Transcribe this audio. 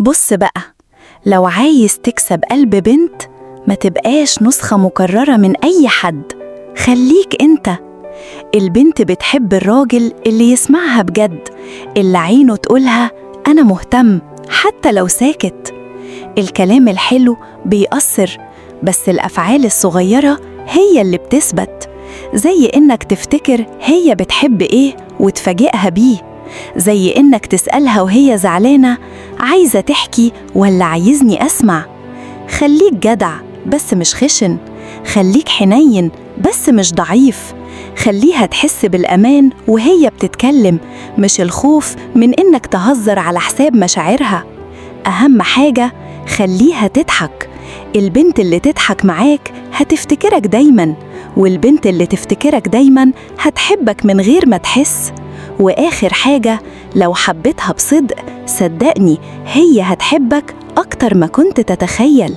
بص بقى، لو عايز تكسب قلب بنت ما تبقاش نسخة مكررة من أي حد، خليك أنت. البنت بتحب الراجل اللي يسمعها بجد، اللي عينه تقولها أنا مهتم حتى لو ساكت. الكلام الحلو بيأثر، بس الأفعال الصغيرة هي اللي بتثبت، زي إنك تفتكر هي بتحب إيه وتفاجئها بيه، زي إنك تسألها وهي زعلانة عايزة تحكي ولا عايزني أسمع. خليك جدع بس مش خشن، خليك حنين بس مش ضعيف، خليها تحس بالأمان وهي بتتكلم، مش الخوف من إنك تهزر على حساب مشاعرها. أهم حاجة خليها تضحك. البنت اللي تضحك معاك هتفتكرك دايما، والبنت اللي تفتكرك دايما هتحبك من غير ما تحس. وآخر حاجة، لو حبيتها بصدق صدقني هي هتحبك أكتر ما كنت تتخيل.